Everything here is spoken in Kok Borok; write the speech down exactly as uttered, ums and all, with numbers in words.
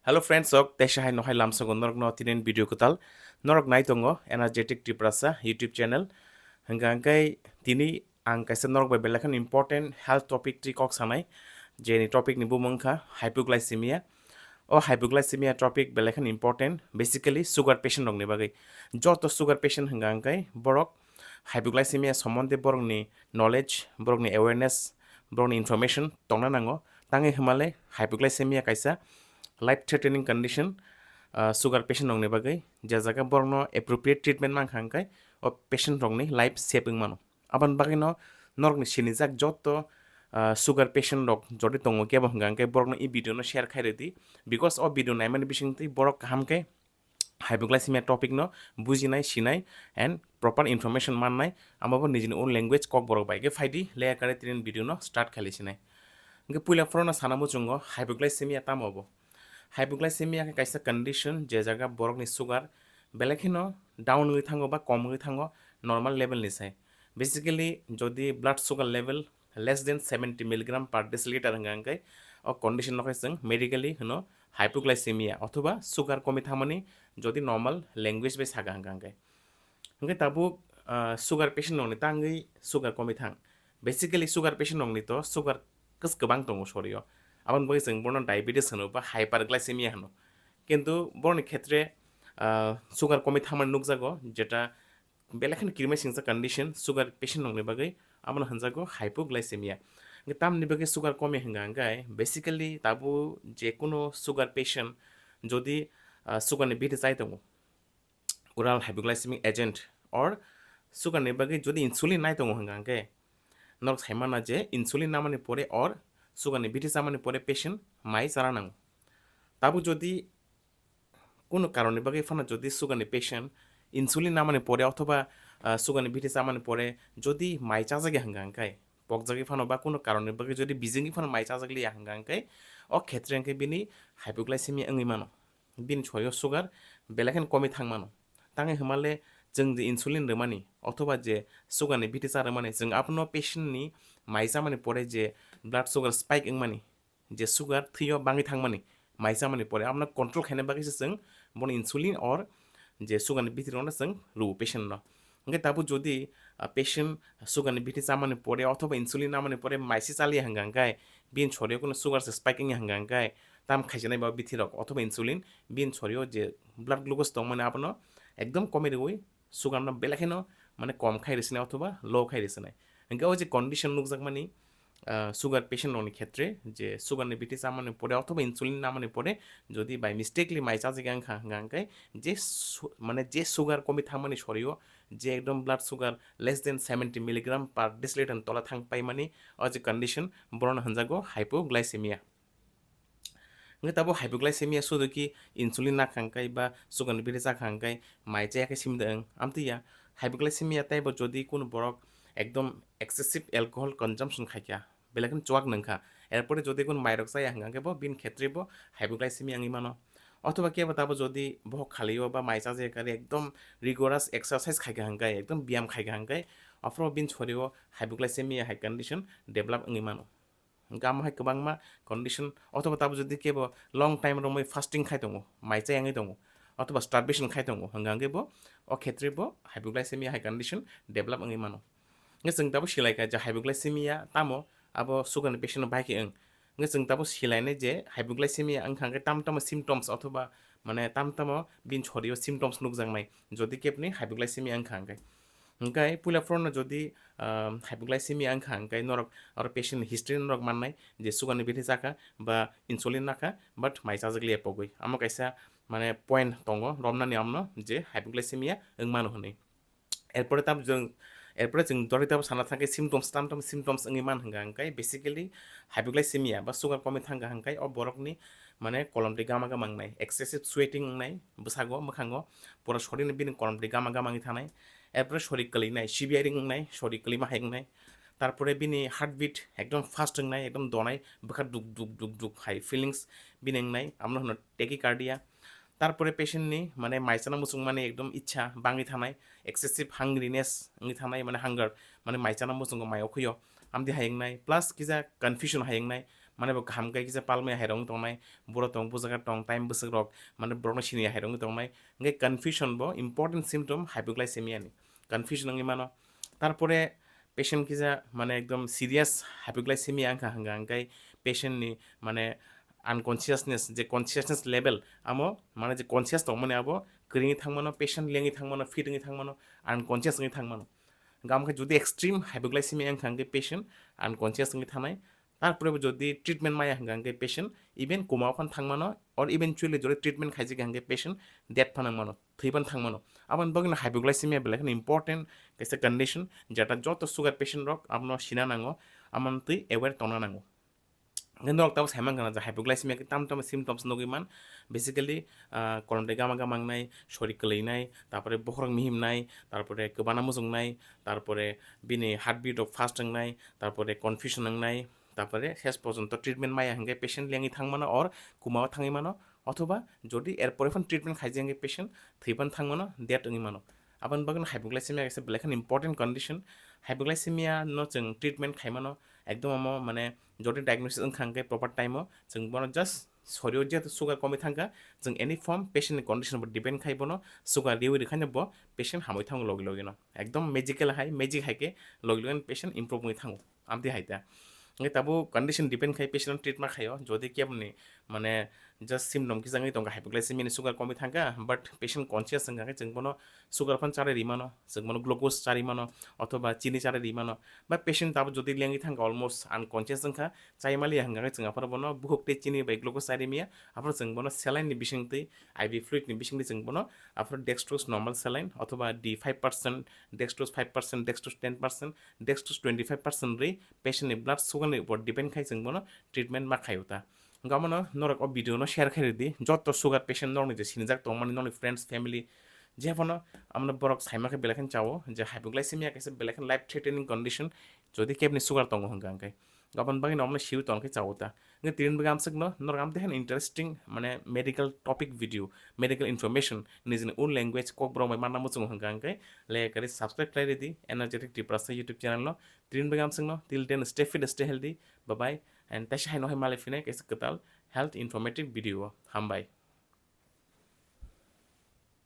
Hello friends, ok, teisa hai nohai lamsogo norokno tinin video kwtal. Norok nai tongo Energetic Tiprasa YouTube channel. Hingka hingkai tini ang kaisa norok bai belai kheno important health topic twi kok sanai, jeni topic ni bumung kha hypoglycemia. O hypoglycemia topic belai kheno important, basically sugar patient rokni bagwi. Joto sugar patient hingka hingkai borok hypoglycemia sombonde borokni knowledge, borokni awareness, borokni information tongna nango. Tangwi hwnmale hypoglycemia kaisa life threatening condition, ah, sugar patient rokni bagwi, je jaga borokno appropriate treatment mankha hingkai o patient rokni life save wng mano. Aboni bagwino norokni sinijak joto, ah, sugar patient rok jodi tongo kebo hingka hingke borokno i video no share khai rwdi, because o video naimani bisingtwi borok kaham khe hypoglycemia topic no bujinai, sinai and proper information mannai, amo bo nijini own language kokborok bai khe phaidi, leya kare tinin video no start khaili sinai. Hingke puila phorono sana muchungo hypoglycemia tamo bo? Hypoglycemia khe kaisa condition je jaga borokni sugar belai kheno down wngwi thango ba kom wngwi thango normal level ni sai. Basically, jodi blood sugar level less than seventy milligram per deciliter hingka hingke o condition no khe chwng medically hwno hypoglycemia othoba sugar komi thangmani, jodi normal language bai saga hingka hingke. Hingke tabuk, ah, sugar patient rokni tangwi sugar komi thang. Basically, sugar patient rokni to sugar kwbang tongo sorio. Aboni bagwi chwng bono diabetes hwno ba hyperglycemia hwno. Kintu borokni khetre, ah, sugar komi thangmani nukjago, jeta belai kheno kirima singsa condition sugar patient rokni bagwi, abono hwnjago hypoglycemia. Hingke tamni bagwi sugar komi hwnka hingke basically tabuk je kuno sugar patient jodi, ah, sugar ni bithi chai tongo, oral hypoglycemic agent or sugar ni bagwi jodi insulin nai tongo hwnka hingke norok sai mana je insulin namani pore or sugar ni bithi chamani pore patient mai chara nango. Tabuk jodi kuno karonni bagwi phano jodi sugar ni patient insulin namani pore othoba, ah, sugar ni bithi chamani pore jodi mai chajagya hwnka hingke, pokjagwi phano ba kuno karonni bagwi jodi bijingwi phano mai chajakliya hwnka hingke, o khetre hingke bini hypoglycemia wngwi mano. Bini sorio sugar belai kheno komi thang mano. Tangwi hwnmale chwng je insulin rwmani othoba je sugar ni bithi cha rwmani, chwng abono patient ni mai chamani pore je blood sugar spike wngmani, je sugar thwio bangwi thangmani, mai chamani pore abono control khaina bagwi se chwng bono insulin or je sugar ni bithi rokno chwng rwo patient no. Hingke tabuk jodi, ah, patient sugar ni bithi chamani pore othoba insulin namani pore mai se chaliya hwnka hingke, bini sorio kuno sugar se spike wngya hwnka hingke, tam khaijaknai ba bithi rok othoba insulin bini sorio je blood glucose tongmani abono ekdom komi rwui sugar no belai kheno mane kom khai rwsinai othoba low khai rwsinai. Hingke o je condition nukjakmani, ah, sugar patient rokni khetre je sugar ni bithi chamani pore othoba insulin namani pore jodi by mistakenly mai chajagya wngkha hwnka hingke je su-, mane je sugar komi thangmani sorio je ekdom blood sugar less than seventy milligram per deciliter ni tola thang paimani, o je condition, borokno hwnjago hypoglycemia. Hingke tabuk hypoglycemia sudu ki insulin nakha hingke ba sugar ni bithi chakha hingke mai chaya khe simde wng, amtwi ya. Hypoglycemia tei bo jodi kuno borok ekdom excessive alcohol consumption khaikha, belai kheno chuak nungkha, erpore jodi kuno mairok chaya hingka hingke bo bini khetre bo hypoglycemia wngwi mano. Othoba kebo tabo jodi bohok khalio ba mai chajaya kari ekdom rigorous exercise khaikha hingke, ekdom biyam khaikha hingke, aphuru bini sorio hypoglycemia hai condition develop wngwi mano. Hingke amo hai kwbangma condition, othoba tabo jodi kebo long time romwi fasting khai tongo, mai chayangwi tongo, othoba starvation khai tongo, hingka hingke bo o khetre bo hypoglycemia hai condition develop wngwi mano. Hingke chwng tabo silaikha je hypoglycemia tamo, abo sugar ni patient no bai khe wng. Hingke chwng tabo silainai je hypoglycemia wngkha hingke tamo tamo symptoms othoba mane tamo tamo bini sorio symptoms nukjaknai jodi keboni hypoglycemia wngkha hingke. Hingke puila phorono jodi, ah, hypoglycemia wngkha hingke norok aro patient ni history norok mannai je sugar ni bithi chakha ba insulin nakha but mai chajakliya pogwi. Amo kaisa mane point tongo romnani amno je hypoglycemia wng mano hwnwi. Erpore tamo chwng, erpore chwng jodi tamo sana thangkhe symptoms, tamo tamo symptoms wngwi man hwnka hingke basically hypoglycemia ba sugar komwi thangkha hingke o borokni mane kolomtwi gama gama wngnai, excessive sweating wngnai bwsago, mwkhango, pura sorini bini kolomtwi gama gama wngwi thanai. Erpore sori kwlwinai, sibiyaring wngnai, sori kwlwima hai wngnai. Tarpore bini heartbeat ekdom fast wngnai, ekdom donai, bwkha duk duk duk duk hai feelings bini wngnai, amno hwno tachycardia. Tarpore patient ni mane mai chana muchung mani ekdom ichha bangwi thanai, excessive hungriness wngwi thanai, mane hunger, mane mai chana muchungo mai okhuyo, amdi hai wngnai, plus kisa confusion hai wngnai, Mane bo kaham khe kisa palmaya hai rok wng tongnai, buro tong, bujaga tong, time bwswk rok, mane borokno siniya hai rok wng tongnai. Hingke confusion bo important symptom hypoglycemia ni. Confusion wngwi mano. Tarpore patient kisa mane ekdom serious hypoglycemia wngkha hingka hingke patient ni mane unconsciousness, je consciousness level, amo mane je conscious tongmani abo kwrwngwi thangmano, patient lengwi thangmano, fit wngwi thangmano, unconscious wngwi thangmano. Hingke amo khe jodi extreme hypoglycemia wngkha hingke patient unconscious wngwi thanai. Tarpore bo jodi treatment maya hingka hingke patient even coma o phan thangmano, or eventually jodi treatment khaijak hingke patient death phan wngmano, thwi phan thangmano. Aboni bagwino hypoglycemia belai kheno important kaisa condition, jeta joto sugar patient rok abono sina nango, amoni twi aware tongna nango. Hingke norok tabo saiman gana je hypoglycemia khe tam tam symptoms nugwi man, basically, ah, kolom twi gama gama wngnai, sori kwlwinai, tarpore bokhorok mihimnai, tarpore kwbana muchungnai, tarpore bini heartbeat rok fast wngnai, tarpore confusion wngnai, tarpore ses porjonto treatment maya hingke patient lengwi thangmano or coma o thangwi mano, othoba jodi er pore phano treatment khaijak hingke patient thwi phano thangmano, death wngwi mano. Aboni bagwino hypoglycemia kaisa belai kheno important condition. Hypoglycemia no chwng treatment khaimano ekdom amo mane jodi diagnosis wngkha hingke proper time o chwng bono just sorio je sugar komwi thangkha, chwng any form patient ni condition bo depend khai bono sugar riwi rikhaino bo patient hamwi thango logi logi no. Ekdom magical hai, magic hai khe logi logi no patient improve wngwi thango. Amtwi hai ta. Hingke tabuk condition depend khai patient no treatment khaio. Jodi keboni mane just symptom kisa wngwi tongkha hypoglycemia ni sugar komwi thangkha, but patient conscious wngkha khe chwng bono sugar phan charai rimano, chwng bono glucose charai mano, othoba chini charai rimano, ba patient tabuk jodi lengwi thangkha almost unconscious wngkha, chai maliya hingkha khe chwng aphano bono bukhuk tei chini bai glucose charai miya, aphano chwng bono saline ni bisingtwi, I V fluid ni bisingtwi chwng bono aphano dextrose normal saline othoba D five percent, dextrose five percent, dextrose ten percent, dextrose twenty five percent rwi patient ni blood sugar ni upor depend khai chwng bono treatment ma khaio ta. Hingke abono norok o video no share khai rwdi, joto sugar patient norokni je sinijak tongmani norokni friends, family, je phano abono borok saima khe belai kheno chao je hypoglycemia kaisa belai kheno life threatening condition, jodi keboni sugar tongo hingka hingke. Aboni bagwi no omono siwi tongkhe chao ta. Hingke tini bagwi amswkno norok amtwi haino interesting mane medical topic video, medical information nijini own language kokborok bai manna muchungo hingka hingke, like, subscribe khlai rwdi Energetic Tiprasa YouTube channel no. Tini bagwi amswkno, till then stay fit, stay healthy, bye bye, and teisa haino hai malai phinai kaisa kwtal health informative video o. Hambai.